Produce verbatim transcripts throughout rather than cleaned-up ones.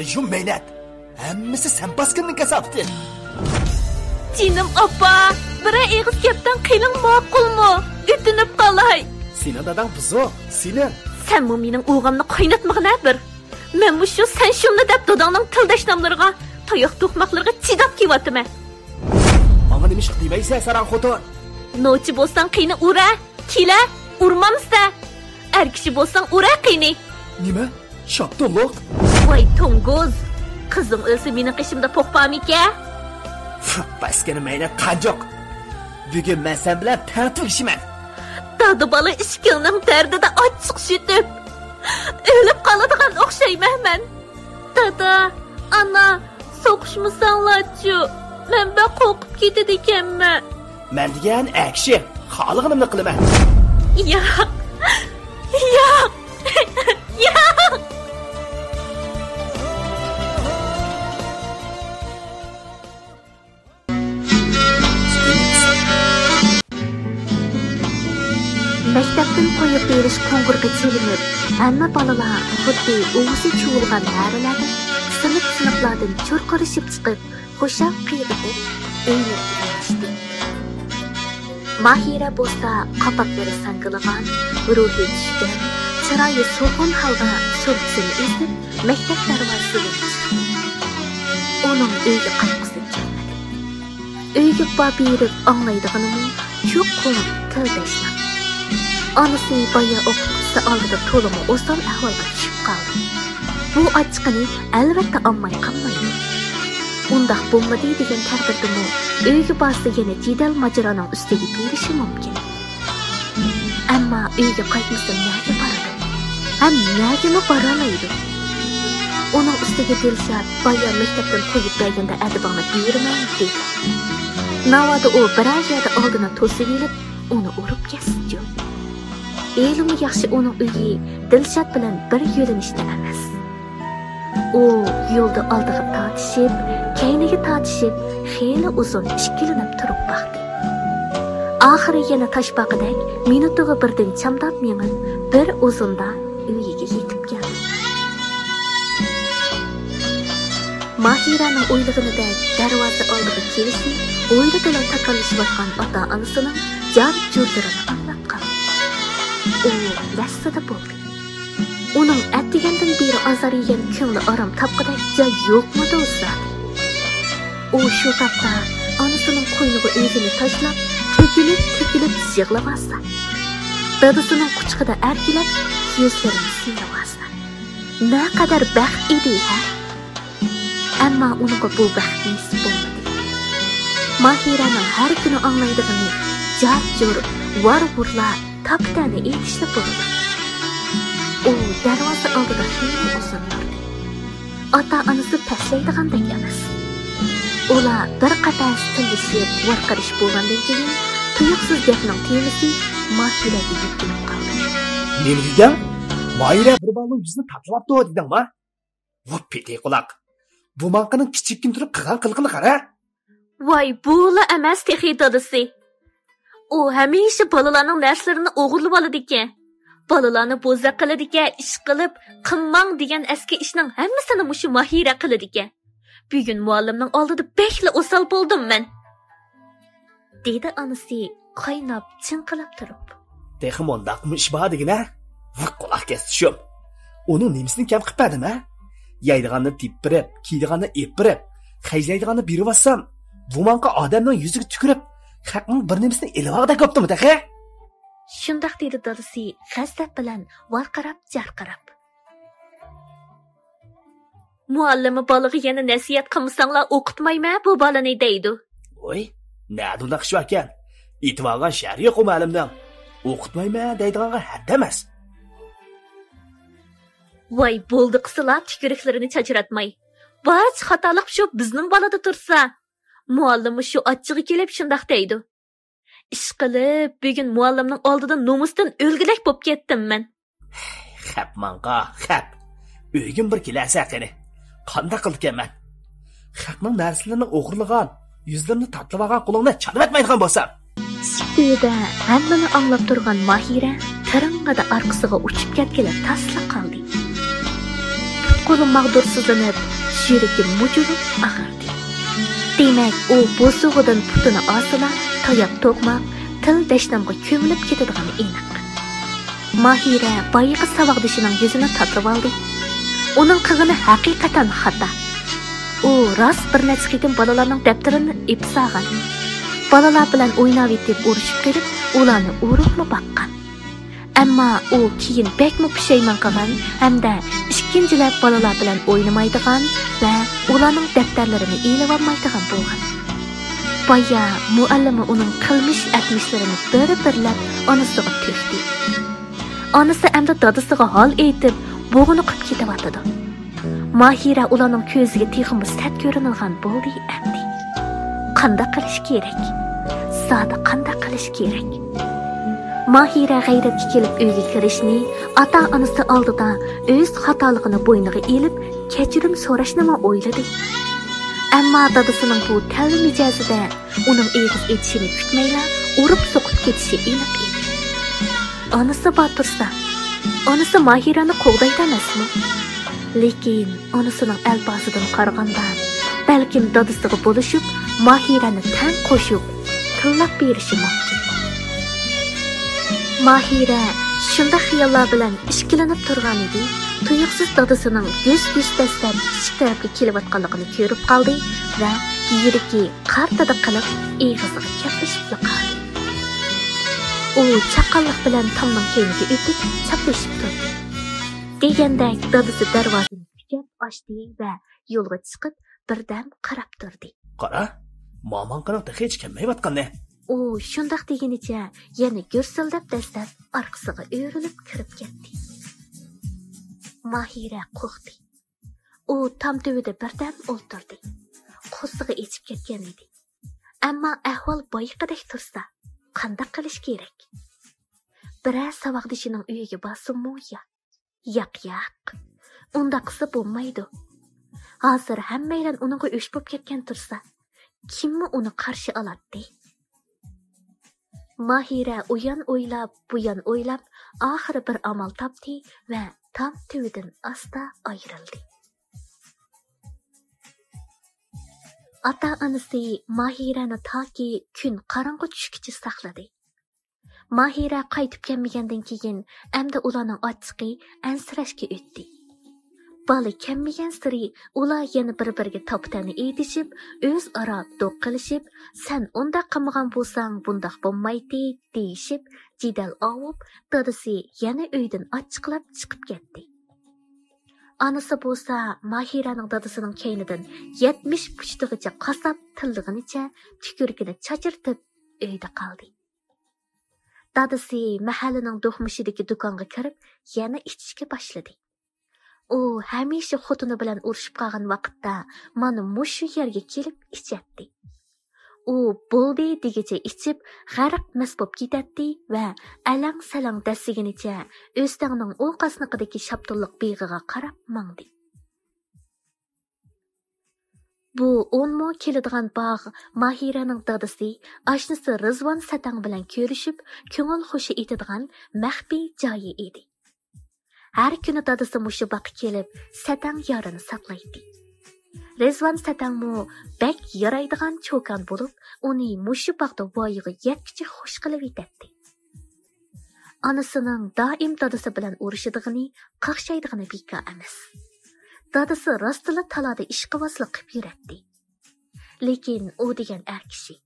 يۇم مەينەت. ھەممىسى سەن باسقىنىڭ كاساپىتى. جېنىم ئاپا، بىرەر ئېغىز گەپتىن قېلىڭ ماقۇلمۇ؟ ئۆتۈنۈپ قالاي. سېنىڭ داداڭ بۇزۇق، سېنىڭ. سەنمۇ مېنىڭ ئوغامنى قايناتمىغىنە بىر. مەنمۇ شۇ سەن شۇمنى دەپ داداڭنىڭ تىلداشناملىرىغا، تاياق توقماقلىرىغا چىداپ كېلىۋاتىمەن. ماڭا نېمە ئىش دېمەيسەن، ساراڭ خوتۇن؟ نوچى بولساڭ قېنى ئۇرە، كېلە، ئۇرمامسە. ئەر كىشى بولساڭ ئۇرە قېنى. نېمە؟ شاپتۇللۇق؟ ۋاي توڭگۇز! قىزىڭ ئۆلسە مېنىڭ قېشىمدا پوق بارمىكەن؟ پۇھ، باسكىنى مەينەت قانجۇق! بۈگۈن مەن سەن بىلەن تەڭ تۈگىشىمەن! دادا بالا ئىككىڭنىڭ دەردىدە ئاچچىق شېتىپ، ئۆلۈپ قالىدىغان ئوخشايمەن مەن. دادا، ئانا، سوقۇشمىساڭلارچۇ، مەن بەك قورقۇپ كېتىدىكەنمەن. مەن دېگەن ئەر كىشى، خالىغىنىمنى قىلىمەن. ياق، ياق، ياق. مەكتەپتىن قويۇپ بېرىش قوڭغۇرىقى چېلىنىپ، ھەممە بالىلار خۇددى ئۇۋىسى چۇۋۇلغان ھەرىلەردەك سىنىپ-سىنىپلاردىن چۇرقىرىشىپ چىقىپ، خۇشال قىيغىتىپ، ئۆيلىرىگە يۆنەشتى. ماھىرە بولسا قاپاقلىرى ساڭگىلىغان، روھى چۈشكەن، چىرايى سولغۇن ھالدا سومكىسىنى ئېزىپ، مەكتەپ دەرۋازىسىدىن چىقتى. ئۇنىڭ ئۆيگە قايتقۇسى كەلمىدى. ئۆيگە بارىپ ئاڭلايدىغىنىمۇ چوقۇم تىلداشنىڭ. ئانىسى بايا ئوقۇتقۇچىسى ئالدىدا تولىمۇ ئوسال ئەھۋالغا چۈشۈپ قالدى. بۇ ئاچچىقىنى ئەلۋەتتە ئالماي قالمايدۇ. ئۇنداق بولمىدى دېگەن تەقدىردىمۇ ئۆيگە بارسا يەنە جېدەل ماجىرانىڭ ئۈستىگە بېرىشى مۇمكىن. ئەمما ئۆيگە قايتمىسا نەگە بارىدۇ؟ ھەم نەگىمۇ بارالايدۇ؟ ئۇنىڭ ئۈستىگە دىلشات بايا مەكتەپتىن قويۇپ بەرگەندە ئەدىپىڭنى بېرىمەن دېدى. ناۋادا ئۇ بىرەر يەردە ئالدىنى توسۇۋېلىپ، ئۇنى ئۇرۇپ كەتسىچۇ؟ ھېلىمۇ ياخشى ئۇنىڭ ئۆيى دىلشات بىلەن بىر يۆنىلىشتە ئەمەس. ئۇ يولدا ئالدىغا تارتىشىپ، كەينىگە تارتىشىپ، خېلى ئۇزۇن ئىككىلىنىپ تۇرۇپ باقتى. ئاخىرى يەنە تاشپاقىدەك مىنۇتىغا بىردىن چامداپ مېڭىپ، بىر ئۇزۇندا ئۆيىگە يېتىپ كەلدى. ماھىرەنىڭ ئويلىغىنىدەك دەرۋازا ئالدىغا كېلىشى، ھويلىدىلا تاكاللىشىۋاتقان ئاتا-ئانىسىنىڭ جار-جۇرلىرىنى ئاڭلاپ قالدى. ئۇ لەسسىدە بولدى. ئۇنىڭ ئەتىگەندىن بېرى ئازار يېگەن كۆڭلى ئارام تاپقۇدەك جاي يوقمىدۇ زادى؟ ئۇ شۇ تاپتا ئانىسىنىڭ قوينىغا ئۆزىنى تاشلاپ، تۆكۈلۈپ-تۆكۈلۈپ يىغلىۋالسا، دادىسىنىڭ قۇچىقىدا ئەركىلەپ، يۈزلىرىنى سىيلىۋالسا، نەقەدەر بەخت ئىدى، ھە؟ ئەمما ئۇنىڭغا بۇ بەخت نېسىپ بولمىدى. ماھىرەنىڭ ھەر كۈنى ئاڭلايدىغىنى جار-جۇر، ۋار-ۋۇرلا، تاپا-تەنە ئېيتىشلا بولىدۇ. ئۇ دەرۋازا ئالدىدا خېلى ئۇزۇن تۇردى. ئاتا-ئانىسى پەسلەيدىغاندەك ئەمەس. ئۇلار بىر قەپەس تىللىشىپ، ۋارقىرىشىپ بولغاندىن كېيىن، تۇيۇقسىز گەپنىڭ تېمىسى ماھىرەگە يۈكلىنىپ قالدى. نېمە دېدىڭ؟ ماھىرە بىر بالىنىڭ يۈزىنى تاتىلاپتۇ دېدىڭما؟ ۋۇ پېتى قۇلاق! بۇ ماڭقىنىڭ كىچىككىن تۇرۇپ قىلغان قىلىقىنى قارا! ۋاي، بۇلا ئەمەس تېخى دادىسى. ئۇ ھەمىشە بالىلارنىڭ نەرسىلىرىنى ئوغرىلىۋالىدىكەن. بالىلارنى بوزەك قىلىدىكەن، ئىشقىلىپ، قىلماڭ دېگەن ئەسكى ئىشنىڭ ھەممىسىنى مۇشۇ ماھىرە قىلىدىكەن. بۈگۈن مۇئەللىمنىڭ ئالدىدا بەكلا ئوسال بولدۇم مەن. دېدى ئانىسى قايناپ، چىڭقىلاپ تۇرۇپ. تېخى مۇنداقمۇ ئىش بار دېگىنە؟ ۋىق قۇلاق كەستى شۇم. ئۇنىڭ نېمىسىنى كەم قىلىپ بەردىم ھە؟ يەيدىغاننى تېپىپ بېرىپ، كىيىدىغاننى ئېلىپ بېرىپ، خەجلەيدىغاننى بېرىۋاتسام، بۇ ماڭقا ئادەمنىڭ يۈزىگە تۈكۈرۈپ، خەقنىڭ بىر نېمىسىنى ئېلىۋالغۇدەك بوپتۇمۇ تېخى؟ شۇنداق دېدى دادىسى غەزەپ بىلەن ۋارقىراپ-جارقىراپ. مۇئەللىمى بالىغا يەنە نەسىھەت قىلمىساڭلار ئوقۇتمايمەن بۇ بالىنى دەيدۇ. ۋوي، نەدە ئۇنداق ئىش باركەن؟ ئېتىۋالغان شەرى يوق ئۇ مۇئەللىمنىڭ. ئوقۇتمايمەن دەيدىغانغا ھەددى ئەمەس. ۋاي، بولدى قىسىلا تۈكۈرۈكلىرىنى چاچراتماي. بارچە خاتالىق شۇ بىزنىڭ بالىدا تۇرسا. مۇئەللىممۇ شۇ ئاچچىقى كېلىپ شۇنداق دەيدۇ. ئىشقىلىپ، بۈگۈن مۇئەللىمنىڭ ئالدىدا نومۇستىن ئۆلگۈدەك بولۇپ كەتتىم مەن. خەپ ماڭقا، خەپ. ئۆيگىمۇ بىر كېلەرسەن قېنى. قانداق قىلىدىكەنمەن؟ خەقنىڭ نەرسىلىرىنى ئوغرىلىغان، يۈزلىرىنى تاتىلىۋالغان قولۇڭنى چانىۋەتمەيدىغان بولسام. ئۈستىدە ھەممىنى ئاڭلاپ تۇرغان ماھىرە تىرىڭغىدە ئارقىسىغا ئۇچۇپ كەتكىلى تاسلا قالدى. قولى ماغدۇرسىزلىنىپ، يۈرىكى مۇجۇلۇپ ئاغرىدى. دېمەك، ئۇ بوسۇغىدىن پۇتىنى ئالسىلا، تاياق توقماق، تىل دەشنامغا كۆمۈلۈپ كېتىدىغىنى ئېنىق. ماھىرە بايىقى ساۋاقدىشىنىڭ يۈزىنى تاتىرىۋالدى. ئۇنىڭ قىلغىنى ھەقىقەتەن خاتا. ئۇ راست بىر نەچچە قېتىم بالىلارنىڭ دەپتىرىنى ئېپسالغان. بالىلار بىلەن ئويناۋېتىپ ئۇرۇشۇپ قېلىپ، ئۇلارنى ئۇرۇپمۇ باققان. ئەمما ئۇ كېيىن بەكمۇ پۇشايمان قىلغان ھەمدە ئىككىنچىلەپ بالىلار بىلەن ئوينىمايدىغان ۋە ئۇلارنىڭ دەپتەرلىرىنى ئېلىۋالمايدىغان بولغان. بايا مۇئەللىمى ئۇنىڭ قىلمىش ئەتمىشلىرىنى بىر-بىرلەپ ئانىسىغا تۆكتى. ئانىسى ئەمدى دادىسىغا ھال ئېيتىپ، بوغۇنى قىپ كېتىۋاتىدۇ. ماھىرە ئۇلارنىڭ كۆزىگە تېخىمۇ سەت كۆرۈنىدىغان بولدى ئەمدى. قانداق قىلىش كېرەك؟ زادى قانداق قىلىش كېرەك؟ ماھىرە غەيرەتكە كېلىپ ئۆيگە كىرىشنى، ئاتا-ئانىسى ئالدىدا ئۆز خاتالىقىنى بوينىغا ئېلىپ، كەچۈرۈم سوراشنىمۇ ئويلىدى. ئەمما دادىسىنىڭ بۇ تەلۋە مىجەزىدە ئۇنىڭ ئېغىز ئېچىشىنى كۈتمەيلا ئۇرۇپ سوقۇپ كېتىشى ئېنىق ئىدى. ئانىسى بار تۇرسا، ئانىسى ماھىرەنى قوغدايدۇ ئەمەسمۇ؟ لېكىن ئانىسىنىڭ ئەلپازىدىن قارىغاندا، بەلكىم دادىسىغا بولۇشۇپ، ماھىرەنى تەڭ قوشۇپ، تىللاپ بېرىشى مۇمكىن. ماھىرە شۇنداق خىياللار بىلەن ئىككىلىنىپ تۇرغانىدى، تۇيۇقسىز دادىسىنىڭ گۈس-گۈس دەسسەپ ئىشىك تەرەپكە كېلىۋاتقانلىقىنى كۆرۈپ قالدى ۋە يۈرىكى قارتىدىق قىلىپ ئېغىزىغا كەپلىشىپلا قالدى. ئۇ چاققانلىق بىلەن تامنىڭ كەينىگە ئۆتۈپ چاپلىشىپ تۇردى. دېگەندەك دادىسى دەرۋازىنى كۈچەپ ئاچتى ۋە يولغا چىقىپ بىردەم قاراپ تۇردى. قارا، ماماڭقىنىڭ تېخىچە كەلمەيۋاتقاننى. ئۇ شۇنداق دېگىنىچە يەنە گۈرسۈلدەپ دەسسەپ ئارقىسىغا ئۆرۈلۈپ كىرىپ كەتتى. ماھىرە قورقتى. ئۇ تام تۈۋىدە بىردەم ئولتۇردى. قورسىقى ئېچىپ كەتكەن ئىدى. ئەمما ئەھۋال بايىقىدەك تۇرسا، قانداق قىلىش كېرەك؟ بىرەر ساۋاقدىشىنىڭ ئۆيىگە بارسۇنمۇ يا؟ ياق، ياق. ئۇنداق قىلسا بولمايدۇ. ھازىر ھەممەيلەن ئۇنىڭغا ئۆچ بولۇپ كەتكەن تۇرسا، كىممۇ ئۇنى قارشى ئالاتتى؟ ماھىرە ئۇيان ئويلاپ، بۇيان ئويلاپ، ئاخىرى بىر ئامال تاپتى ۋە تام تۈۋىدىن ئاستا ئايرىلدى. ئاتا-ئانىسى ماھىرەنى تاكى كۈن قاراڭغۇ چۈشكىچە ساقلىدى. ماھىرە قايتىپ كەلمىگەندىن كېيىن، ئەمدى ئۇلارنىڭ ئاچچىقى ئەنسىرەشكە ئۆتتى. بالا كەلمىگەنسېرى ئۇلار يەنە بىر-بىرىگە تاپا-تەنە ئېيتىشىپ، ئۆزئارا دوق قىلىشىپ، «سەن ئۇنداق قىلمىغان بولساڭ، بۇنداق بولمايتتى» دېيىشىپ، جېدەل ئاۋۇپ، دادىسى يەنە ئۆيدىن ئاچچىقلاپ چىقىپ كەتتى. ئانىسى بولسا ماھىرەنىڭ دادىسىنىڭ كەينىدىن يەتمىش پۇشتىغىچە قاساپ تىللىغىنىچە تۈكۈرۈكىنى چاچرىتىپ ئۆيدە قالدى. دادىسى مەھەللىنىڭ دوقمۇشىدىكى دۇكانغا كىرىپ، يەنە ئىچىشكە باشلىدى. ئۇ ھەمىشە خوتۇنى بىلەن ئۇرۇشۇپ قالغان ۋاقىتتا مانا مۇشۇ يەرگە كېلىپ ئىچەتتى. ئۇ بولدى دېگۈچە ئىچىپ، غەرق مەست بولۇپ كېتەتتى ۋە ئەلەڭ-سەلەڭ دەسسىگىنىچە ئۆستەڭنىڭ ئۇ قاسنىقىدىكى شاپتۇللۇق بېغىغا قاراپ ماڭدى. بۇ ئون مو كېلىدىغان باغ ماھىرەنىڭ دادىسى، ئاشنىسى رىزۋان سەتەڭ بىلەن كۆرۈشۈپ، كۆڭۈل خۇشى ئېتىدىغان مەخپىي جايى ئىدى. ھەر كۈنى دادىسى مۇشۇ باغقا كېلىپ، سەتەڭ يارىنى ساقلايتتى. رىزۋان سەتەڭمۇ بەك يارايدىغان چوكان بولۇپ، ئۇنى مۇشۇ باغدا ۋايىغا يەتكۈچە خۇش قىلىۋېتەتتى. ئانىسىنىڭ دائىم دادىسى بىلەن ئۇرۇشىدىغىنى، قاقشايدىغىنى بىكار ئەمەس. دادىسى راستلا تالادا ئىشقىۋازلىق قىپ يۈرەتتى. لېكىن ئۇ دېگەن ئەر كىشى.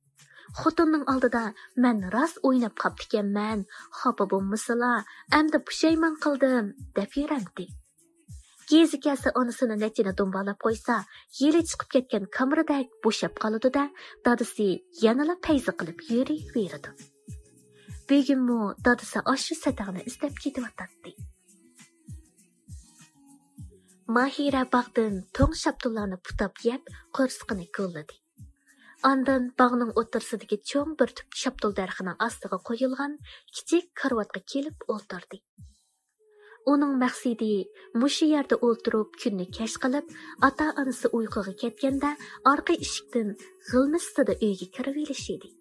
خوتۇننىڭ ئالدىدا «مەن راست ئويناپ قاپتىكەنمەن، خاپا بولمىسىلا، ئەمدى پۇشايمان قىلدىم» دەپ يۈرەمتى. گېزى كەلسە ئانىسىنى نەچچىنى دومبالاپ قويسا، يېلى چىقىپ كەتكەن كامىرىدەك بوشاپ قالىدۇ-دە، دادىسى يەنىلا پەيزى قىلىپ يۈرۈۋېرىدۇ. بۈگۈنمۇ دادىسى ئاشۇ سەتەڭنى ئىزدەپ كېتىۋاتاتتى. ماھىرە باغدىن توڭ شاپتۇللارنى پۇتاپ يەپ، قورسىقىنى كولىدى. ئاندىن باغنىڭ ئوتتۇرىسىدىكى چوڭ بىر تۈپ شاپتۇل دەرىخىنىڭ ئاستىغا قويۇلغان كىچىك كارىۋاتقا كېلىپ ئولتۇردى. ئۇنىڭ مەقسىتى مۇشۇ يەردە ئولتۇرۇپ كۈننى كەچ قىلىپ، ئاتا-ئانىسى ئۇيقۇغا كەتكەندە ئارقا ئىشىكتىن غىلمىسسىدە ئۆيگە كىرىۋېلىش ئىدى.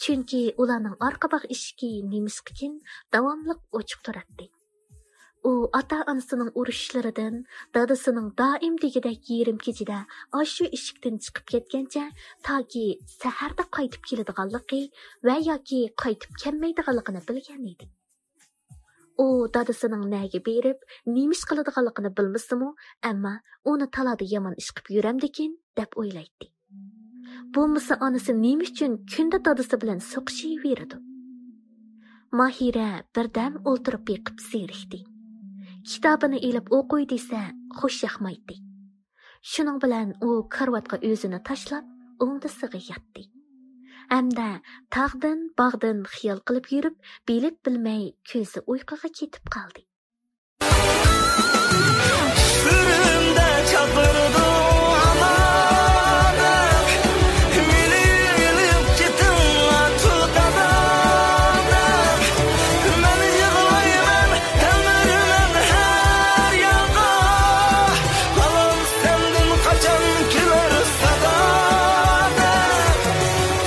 چۈنكى ئۇلارنىڭ ئارقا باغ ئىشىكى نېمىشقىكىن داۋاملىق ئوچۇق تۇراتتى. ئۇ ئاتا-ئانىسىنىڭ ئۇرۇشلىرىدىن، دادىسىنىڭ دائىم دېگۈدەك يېرىم كېچىدە ئاشۇ ئىشىكتىن چىقىپ كەتكەنچە، تاكى سەھەردە قايتىپ كېلىدىغانلىقى ۋە ياكى قايتىپ كەلمەيدىغانلىقىنى بىلگەن ئىدى. ئۇ دادىسىنىڭ نەگە بېرىپ، نېمە ئىش قىلىدىغانلىقىنى بىلمىسىمۇ، ئەمما ئۇنى تالادا يامان ئىش قىپ يۈرەمدىكىن، دەپ ئويلايتتى. بولمىسا ئانىسى نېمە ئۈچۈن كۈندە دادىسى بىلەن سوقۇشۇۋېرىدۇ؟ ماھىرە بىردەم ئولتۇرۇپ بېقىپ زېرىكتى. كىتابىنى ئېلىپ ئوقۇي دېسە، خۇش ياقمايتتى. شۇنىڭ بىلەن ئۇ كارىۋاتقا ئۆزىنى تاشلاپ، ئوڭدىسىغا ياتتى. ھەمدە تاغدىن، باغدىن خىيال قىلىپ يۈرۈپ، بىلىپ بىلمەي كۆزى ئۇيقۇغا كېتىپ قالدى. چۈشلىرىمدە چاقىرىدۇ ئانا دەپ، مېنى ئېلىپ كېتىڭلار دادا دەپ. مەن يىغلايمەن، تەلمۈرىمەن ھەر يانغا. بالام سەندىن قاچان كېلەر سادا دەپ،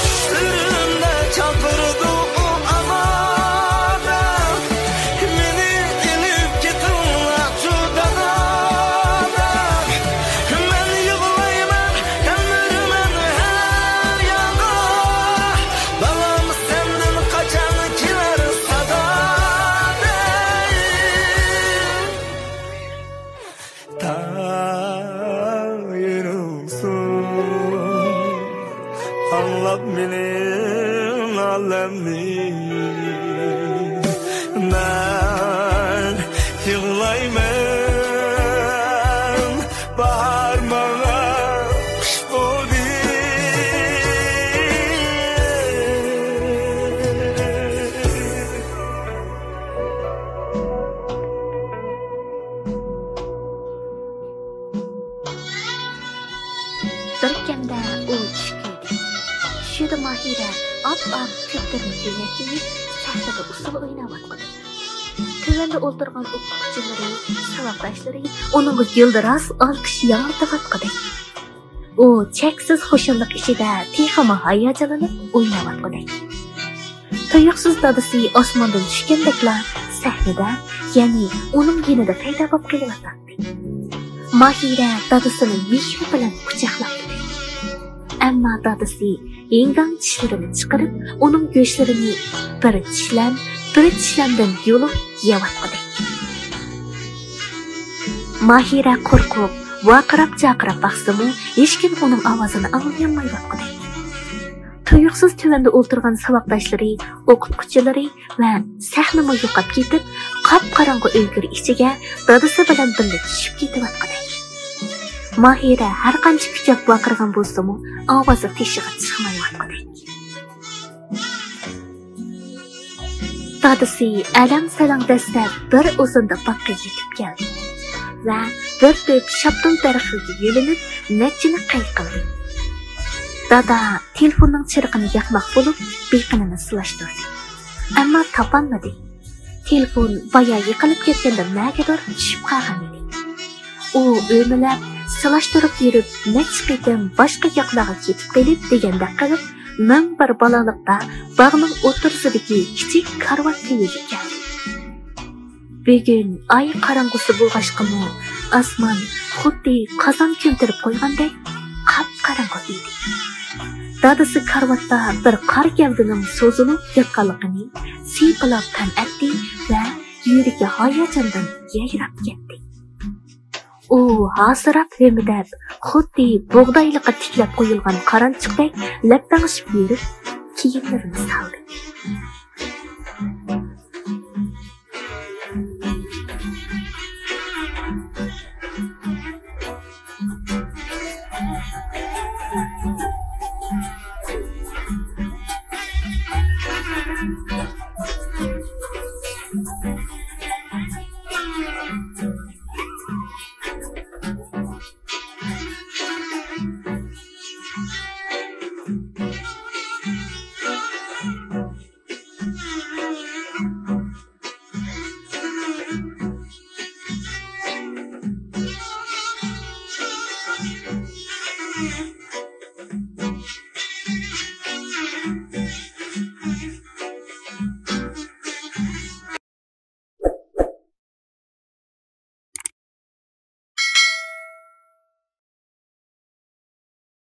چۈشلىرىمدە چاقىرىدۇ ئۇ ئانا دەپ. مېنى ئېلىپ كېتىڭلار دادا دەپ. مەن يىغلايمەن، تەلمۈرىمەن ھەر يانغا. بالام سەندىن قاچان كېلەر سادا دەپ. تاڭ يورۇلسۇن، ئاڭلاپ مېنىڭ ئالەمنى. مەن يىغلايمەن، باھار ماڭا قىش بولدى. بىر كەمدە ئۇ چۈش كۆردى. چۈشىدە ماھىرە ئاپئاق كۆپتۈرمە كۆينەك كىيىپ، سەھنىدە ئۇسسۇل ئويناۋاتقۇدەك. تۆۋەندە ئولتۇرغان ئوقۇتقۇچىلىرى، ساۋاقداشلىرى ئۇنىڭغا گۈلدۈراس ئالقىش ياڭرىتىۋاتقۇدەك. ئۇ چەكسىز خۇشاللىق ئىچىدە تېخىمۇ ھاياجانلىنىپ ئويناۋاتقۇدەك. تۇيۇقسىز دادىسى ئاسماندىن چۈشكەندەكلا سەھنىدە، يەنى ئۇنىڭ يېنىدا پەيدا بولۇپ قېلىۋاتاتتى. ماھىرە دادىسىنى مېھرى بىلەن قۇچاقلاپ تۇردى. ئەمما دادىسى ھىڭگاڭ چىشلىرىنى چىقىرىپ، ئۇنىڭ گۆشلىرىنى بىر چىشلەم، بىر چىشلەمدىن يۇلۇپ يەۋاتقۇدەك. ماھىرە قورقۇپ، ۋارقىراپ-جارقىراپ باقسىمۇ، ھېچكىم ئۇنىڭ ئاۋازىنى ئاڭلىيالمايۋاتقۇدەك. تۇيۇقسىز تۆۋەندە ئولتۇرغان ساۋاقداشلىرى، ئوقۇتقۇچىلىرى ۋە سەھنىمۇ يوقاپ كېتىپ، قاپقاراڭغۇ ئۆڭكۈر ئىچىگە دادىسى بىلەن بىللە چۈشۈپ كېتىۋاتقۇدەك. ماھىرە ھەرقانچە كۈچەپ ۋارقىرىغان بولسىمۇ، ئاۋازى تېشىغا چىقمايۋاتقۇدەك. دادىسى ئەلەڭ-سەلەڭ دەسسەپ بىر ئۇزۇندا باغقا يېتىپ كەلدى ۋە بىر تۈپ شاپتۇل دەرىخىگە يۆلىنىپ، نەچچىنى قەي قىلدى. دادا تېلېفوننىڭ چىرىقىنى ياقماق بولۇپ، بېقىنىنى سىلاشتۇردى. ئەمما تاپالمىدى. تېلېفون بايا يىقىلىپ كەتكەندە نەگىدۇر چۈشۈپ قالغان ئىدى. ئۇ ئۆمىلەپ، سىلاشتۇرۇپ يۈرۈپ، نەچچە قېتىم باشقا ياقلارغا كېتىپ قېلىپ دېگەندەك قىلىپ، مىڭ بىر بالاڭلىقتا باغنىڭ ئوتتۇرىسىدىكى كىچىك كارىۋاتقا يېتىپ كەلدى. بۈگۈن ئاي قاراڭغۇسى بولغاچقىمۇ، ئاسمان خۇددى قازان كۆمتۈرۈپ قويغاندەك قاپقاراڭغۇ ئىدى. دادىسى كارىۋاتتا بىر قارا گەۋدىنىڭ سوزۇلۇپ ياتقانلىقىنى سىيپىلاپ پەم ئەتتى ۋە يۈرىكى ھاياجاندىن يايراپ كەتتى. ئۇ ھاسىراپ ھۆمۈدەپ، خۇددى بۇغدايلىققا تىكلەپ قويۇلغان قارانچۇقتەك لەپلەڭشىپ يۈرۈپ، كىيىملىرىنى سالدى.